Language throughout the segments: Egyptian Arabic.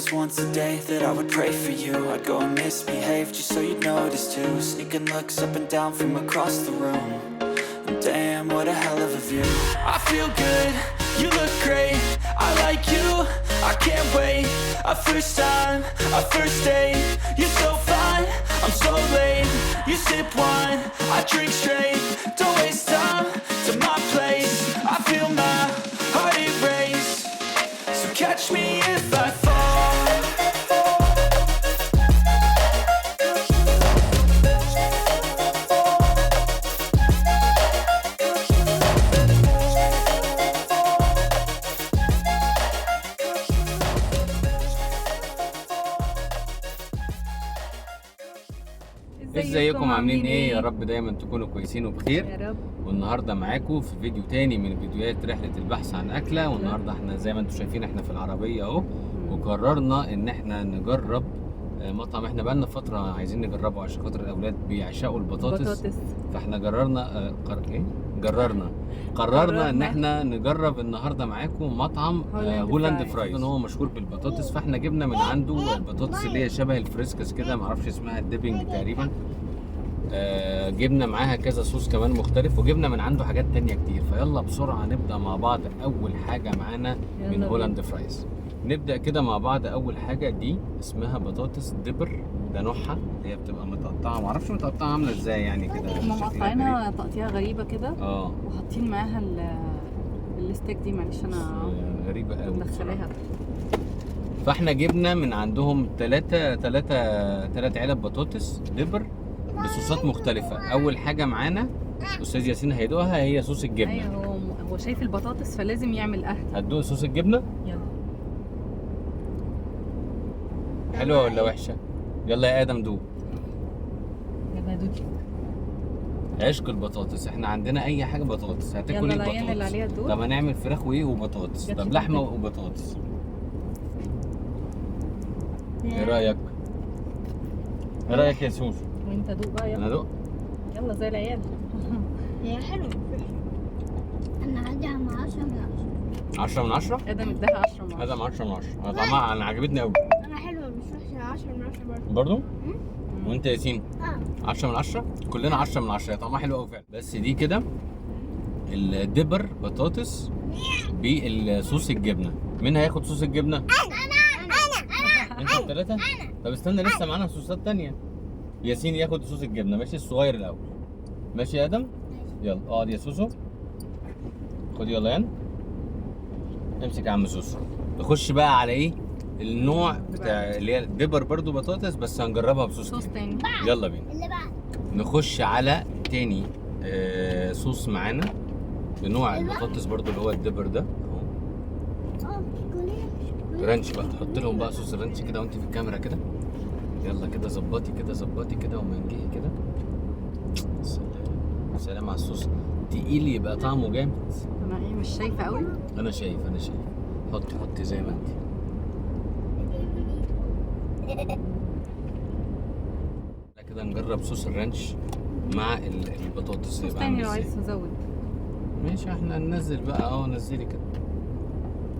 was once a day that I would pray for you. I'd go and misbehave just so you'd notice too. Sneaking looks up and down from across the room. And damn, what a hell of a view. I feel good, you look great. I like you, I can't wait. A first time, a first date. You're so fine, I'm so late. You sip wine, I drink straight. Don't waste time to my place. I feel my heart erase. So catch me if I fall. ازيكم عاملين ايه؟ يا رب دايما تكونوا كويسين وبخير يا رب. والنهارده معاكم في فيديو تاني من فيديوهات رحله البحث عن اكله. والنهارده احنا زي ما انتم شايفين احنا في العربية اهو، وقررنا ان احنا نجرب مطعم احنا بقالنا فترة عايزين نجربه عشان خاطر الاولاد بيعشقوا البطاطس. فاحنا جررنا قررنا ان احنا نجرب النهارده معاكم مطعم Holland Fries. ان هو مشهور بالبطاطس، فاحنا جبنا من عنده البطاطس اللي هي شبه الفريسكس كده، معرفش اسمها، ال dipping تقريبا. جبنا معاها كذا صوص كمان مختلف، وجبنا من عنده حاجات تانية كتير. فيلا بسرعة نبدأ مع بعض. أول حاجة معانا من Holland Fries، نبدأ كده مع بعض. أول حاجة دي اسمها بطاطس dipper، ده نوعها اللي هي بتبقى متقطعة، معرفش متقطعة عاملة ازاي يعني كده، هما مقطعينها تقطيعة غريبة كده، وحاطين معاها ال stick دي. معلش أنا غريبة قوي مدخلاها. فاحنا جبنا من عندهم تلات علب بطاطس dipper بصوصات مختلفة. أول حاجة معانا أستاذ ياسين هيدوقها، هي صوص الجبنة. أيوه، هو شايف البطاطس فلازم يعمل قهوة. هتدوق صوص الجبنة؟ يلا. حلوة ولا وحشة؟ يلا يا آدم دوق. يلا دوق. عشق البطاطس، احنا عندنا أي حاجة بطاطس. هتاكل إيه بطاطس؟ اللي عليها الدور. طب هنعمل فراخ وإيه وبطاطس، طب لحمة وبطاطس. إيه رأيك؟ إيه رأيك يا سوسو؟ وانت دوق بقى. يلا انا دوق، يلا زي العيال. هي حلوة. انا عندي 10 من 10. 10 من 10؟ ادم اداها 10 من 10. ادم 10 من 10. انا طعمها انا عجبتني قوي. انا حلوة مش وحشة. 10 من 10 برضه. برضه؟ وانت يا ياسين؟ 10 من 10؟ كلنا 10 من 10. طعمها حلو قوي فعلا. بس دي كده ال dipper بطاطس بالصوص الجبنة. مين هياخد صوص الجبنة؟ انا انا انا. انتوا الثلاثة؟ طب استنى، لسه معانا صوصات ثانية. ياسين ياخد صوص الجبنة، ماشي؟ الصغير الاول. ماشي يا ادم؟ يلا اقعد يا سوسو. خد يلا يان، امسك يا عم سوسو. نخش بقى على ايه النوع بتاع اللي هي ال dipper برضو بطاطس، بس هنجربها بصوص تاني. يلا بينا اللي بعد. نخش على تاني صوص معانا بنوع البطاطس برضو اللي هو ال dipper ده اهو. ranch بقى، تحط لهم بقى صوص ال ranch كده وانت في الكاميرا كده. يلا كده ظبطي كده، ظبطي كده ومنجهي كده. سلام سلام على الصوص. تقيل يبقى طعمه جامد. انا ايه مش شايفه قوي. انا شايف، انا شايف. حطي حطي زي ما انت. كده نجرب صوص ال ranch مع البطاطس. صوص تاني لو عايز تزود. ماشي، احنا ننزل بقى اهو. نزلي كده.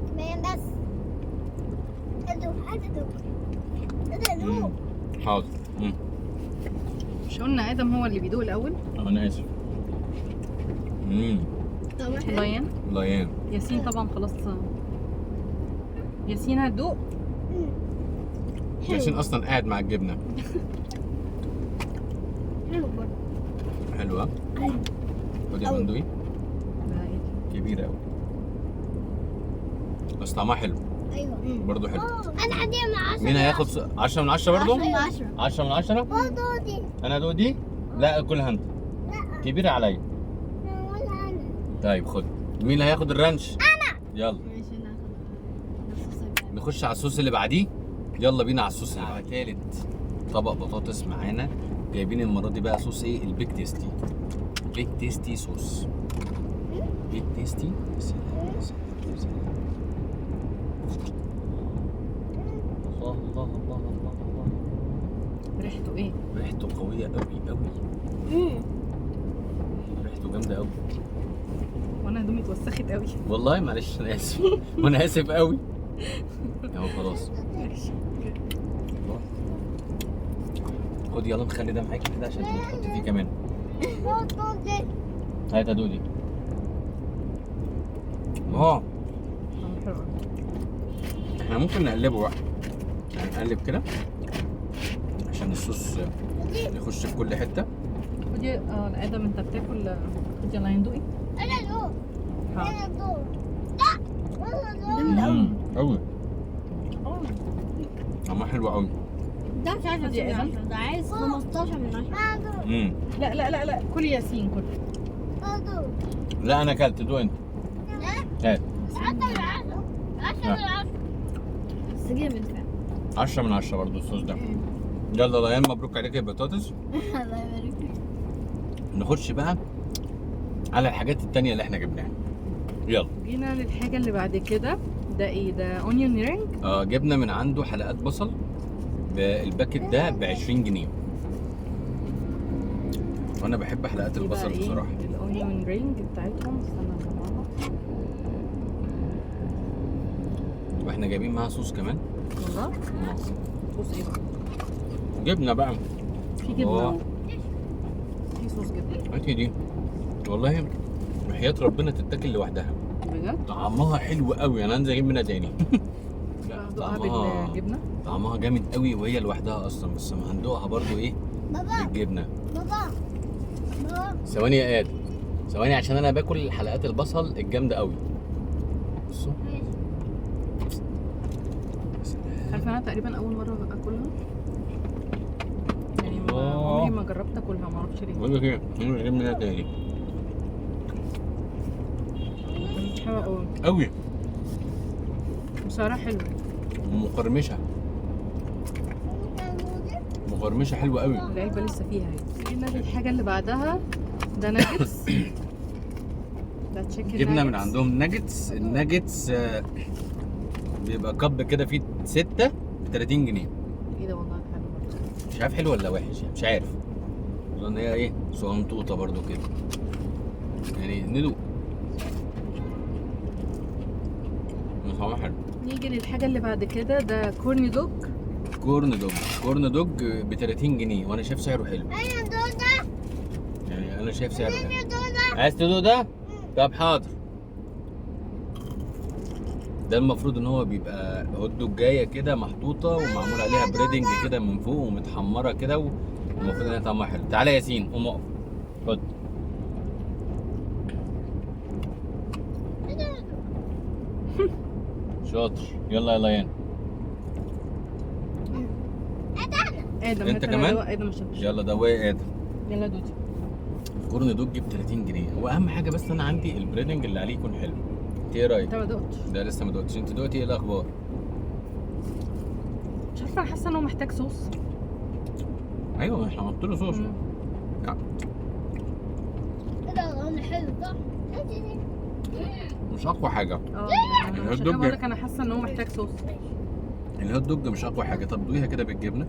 تمام بس. ادوق ادوق ادوق. حاضر. مش قلنا ادم هو اللي بيدوق الاول؟ انا اسف. ليان. ليان. ياسين طبعا خلاص. ياسين هتدوق. ياسين اصلا قاعد مع الجبنة. حلو برضه. حلوة. خد يا مندوي. كبيرة قوي بس طعمها حلو. ايوه برضه حلو. انا عندي من 10. مين هياخد 10 من 10 برضه؟ 10 من 10. 10 من 10؟ برضه دي. انا ادوق دي؟ لا اكلها انت. لا كبيرة عليا. ولا انا. طيب خد. مين اللي هياخد ال ranch؟ انا. يلا ماشي انا هاخد. نخش على الصوص اللي بعديه. يلا بينا على الصوص اللي بعديه. تالت طبق بطاطس معانا. جايبين المرة دي بقى صوص ايه؟ ال Big Tasty. Big Tasty sauce. Big Tasty. سلام سلام سلام. الله الله الله الله الله. ريحته ايه؟ ريحته قوية قوي قوي. ريحته جامدة قوي. وانا هدومي اتوسخت قوي والله. معلش انا اسف. وانا اسف قوي. اهو خلاص. خد يلا نخلي ده معاكي كده عشان تبقي تحطي فيه كمان. هات يا دودي. اه احنا ممكن نقلبه بقى، يعني نقلب كده عشان الصوص يخش في كل حتة. خدي ادم انت بتاكل. خدي يلا ندوقي. انا ادوق. انا ادوق. لا قوي. طعمها حلو قوي. ده مش عارفه ده عايز 15 من 10. لا لا لا لا كل ياسين كل. لا انا اكلت، دوق انت. لا هات. 10 من 10. 10 من 10. بس جامد فعلا. 10 من 10 برضه الصوص ده. يلا ليان مبروك عليك البطاطس. الله يبارك فيك. نخش بقى على الحاجات التانية اللي احنا جبناها. يلا جينا للحاجة اللي بعد كده. ده ايه ده؟ onion ring. جبنا من عنده حلقات بصل، ال packet ده ب 20 جنيه. وانا بحب حلقات البصل بصراحة. ال onion ring بتاعتهم، استنى اطلعها. واحنا جايبين معاها صوص كمان. والله؟ صوص ايه بقى؟ جبنه بقى. في جبنه. في صوص جبنه. هاتي دي. والله وحياة ربنا تتاكل لوحدها. بجد؟ طعمها حلو قوي، انا هنزل اجيب منها تاني. لا طعمها بالجبنه؟ طعمها جامد قوي وهي لوحدها اصلا، بس ما هندوقها برضو ايه؟ بابا بالجبنه. بابا بابا ثواني يا ادم، ثواني عشان انا باكل حلقات البصل الجامدة قوي. بصوا. عارفه انا تقريبا اول مرة اكلها، يعني عمري ما جربت اكلها، ما اعرفش ليه. بقول لك ايه، انا اجيب منها تاني. حلوة قوي قوي، بصراحة حلوة ومقرمشه، مقرمشه حلوة قوي. العلبة لسه فيها اهي. جبنا الحاجة اللي بعدها، ده ناجتس. ده chicken. جبنا من عندهم nuggets. ال nuggets بيبقى cup كده فيه 6 ب 30 جنيه. ايه ده والله حلو. مش عارف حلو ولا وحش يعني، مش عارف. اظن هي ايه، صغنطوطه برضو كده يعني، ندوق. طعمها حلو. نيجي للحاجة اللي بعد كده، ده corn dog. corn dog، corn dog ب 30 جنيه وانا شايف سعره حلو. انا دوق ده. يعني انا شايف سعره حلو. انا دوق ده. عايز تدوق ده؟ طب حاضر. ده المفروض ان هو بيبقى hot dog جاية كده محطوطة ومعمول عليها breading كده من فوق ومتحمره كده، والمفروض ان هي طعمها حلو. تعالى يا ياسين قوم اقف. خد. شاطر. يلا يا ليان. ادم انت كمان؟ ادم مش يلا ده وقع ادم. يلا دودي. corn dog ب 30 جنيه. هو اهم حاجة بس انا عندي ال breading اللي عليه يكون حلو. انت ايه رايك؟ انت ما دقتش؟ ده لسه ما دقتش. انت دقتي ايه الاخبار؟ مش عارفه، انا حاسه انه محتاج صوص. ايوه ما احنا حاطين له صوص. لا ايه ده انا حلو صح؟ مش اقوى حاجة. ال hot dog بقول لك انا حاسه ان هو محتاج صوص. ال hot dog مش اقوى حاجة. طب دوقيها كده بالجبنه.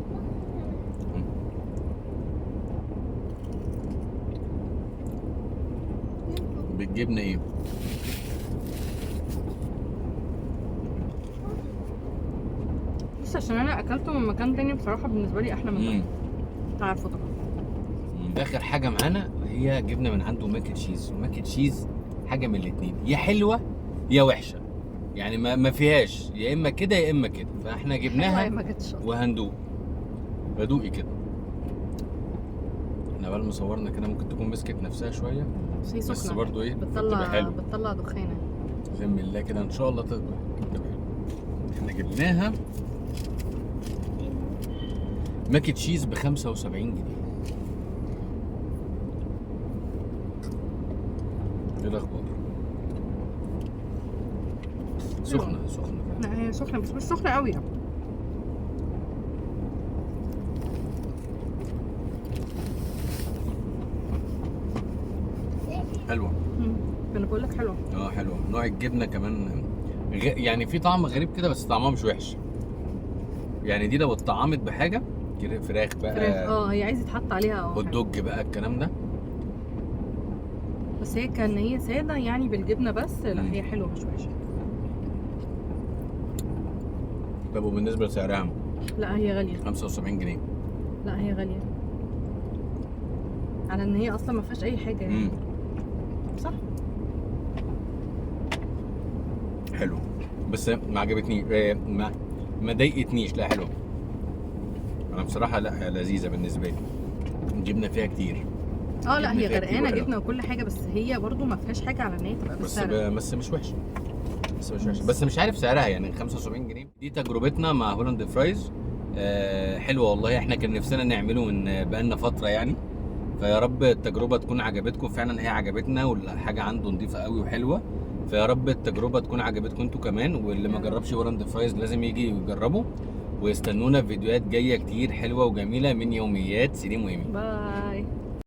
بالجبنه ايه؟ بص عشان انا اكلته من مكان تاني بصراحة بالنسبة لي احلى من ده. انت عارفه طبعا. اخر حاجة معانا هي جبنه من عنده mac and cheese. mac and cheese حاجة من الاثنين، يا حلوة يا وحشة، يعني ما فيهاش، يا اما كده يا اما كده. فاحنا جبناها وهندوق. بدوقي كده. احنا بقى مصورنا كده ممكن تكون مسكت نفسها شوية بس هي سخنة، بس برضه ايه بتطلع دخانه. بسم الله كده ان شاء الله تبقى حلوة. احنا جبناها mac and cheese ب 75 جنيه. ايه الاخبار؟ سخنة سخنة. لا هي سخنة بس مش سخنة قوي يعني. حلوة. انا بقول لك حلوة. حلوة. نوع الجبنة كمان يعني في طعم غريب كده بس طعمها مش وحش. يعني دي لو اتطعمت بحاجة فراخ بقى، فراخ هي عايزه يتحط عليها hot dog بقى الكلام ده. بس هي كان هي ساده يعني بالجبنه بس. لا هي حلوة مش وحشة. طب وبالنسبة لسعرها؟ لا هي غالية، 75 جنيه. لا هي غالية على ان هي اصلا ما فيهاش اي حاجة يعني. صح. حلو بس ما عجبتني، ما ضايقتنيش. لا حلو، انا بصراحة لا لذيذة بالنسبة لي، جبنه فيها كتير. لا هي غرقانة جبنه وكل حاجة، بس هي برضو ما فيهاش حاجة على ان هي تبقى بالسعر. بس مش وحشة، بس مش وحشة، بس مش عارف سعرها يعني 75 جنيه. دي تجربتنا مع هولاند فرايز. حلوة والله، احنا كان نفسنا نعمله من بقالنا فترة يعني، فيا رب التجربة تكون عجبتكم. فعلا هي عجبتنا، والحاجة عنده نظيفة قوي وحلوه، فيا رب التجربة تكون عجبتكم انتوا كمان. واللي ما جربش هولاند فرايز لازم يجي يجربه، ويستنونا في فيديوهات جاية كتير حلوة وجميلة من يوميات سليم وإيمي. bye.